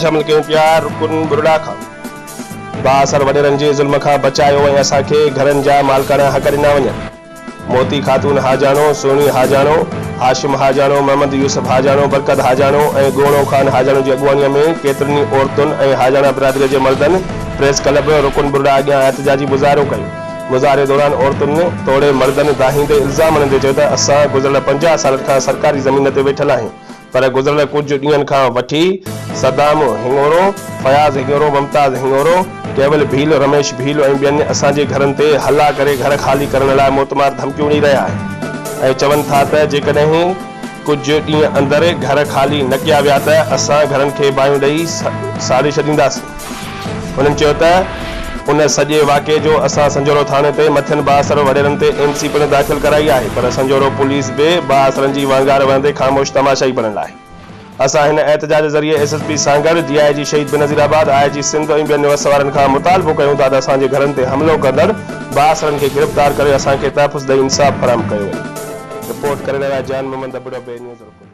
شامل ڪيون پيا رڪن ٻرڙا کان بااثر وڏيرن جي ظلم کان بچايو ۽ اسان کي گهرن جا مالڪاڻا حق ڏنا وڃن. موتي خاتون حاجاڻو، سهڻي حاجاڻو، هاشم حاجاڻو، محمد يوسف حاجاڻو، برڪت حاجاڻو ۽ ڳوڻو خان حاجاڻو جي اڳواڻيء ۾ ڪيترين ئي عورتن ۽ حاجاڻا برادريء جي مردن پريس ڪلب رڪن ٻرڙا اڳيان احتجاجي مظاهرو ڪيو. مظاهري دوران عورتن توڙي مردن دانهيندي الزام هڻندي چيو ته اسان گذريل 50 سالن کان سرڪاري زمين تي ويٺل آهيون پر گذريل ڪجهه ڏينهن کان وٺي صدام هڱورو، فياض هڱورو، ممتاز هڱورو، ڪيول ڀيل، رميش ڀيل ۽ ٻين اسان جي گهرن تي هلا ڪري گهر خالي ڪرڻ لاء موتمار ڌمڪيون ڏئي رهيا آهن ۽ چون ٿا ته جيڪڏهن ڪجهه ڏينهن اندر گهر خالي نه ڪيا ويا ته اسان گهرن کي باهيون ڏئي ساڙي ڇڏينداسين. هنن چيو ته ان سڄي واقعي جو اسان سنجهورو ٿاڻي تي مٿين بااثر وڏيرن تي اين سي پڻ داخل ڪرائي آهي پر سنجهورو پوليس به بااثرن جي وانگار وهندي خاموش تماشائي بڻيل آهي. اسان هن احتجاج ذريعي S S P Sanghar, D I G Shaheed Benazirabad, I G Sindh ۽ ٻين وس وارن کان مطالبو ڪيون ٿا ته اسان جي گهرن تي حملو ڪندڙ بااثرن کي گرفتار ڪري اسان کي تحفظ ڏئي انصاف فراهم ڪيو وڃي. رپورٽ ڪري رهيو آهي جان محمد ابڙو بي نيوز رڪن.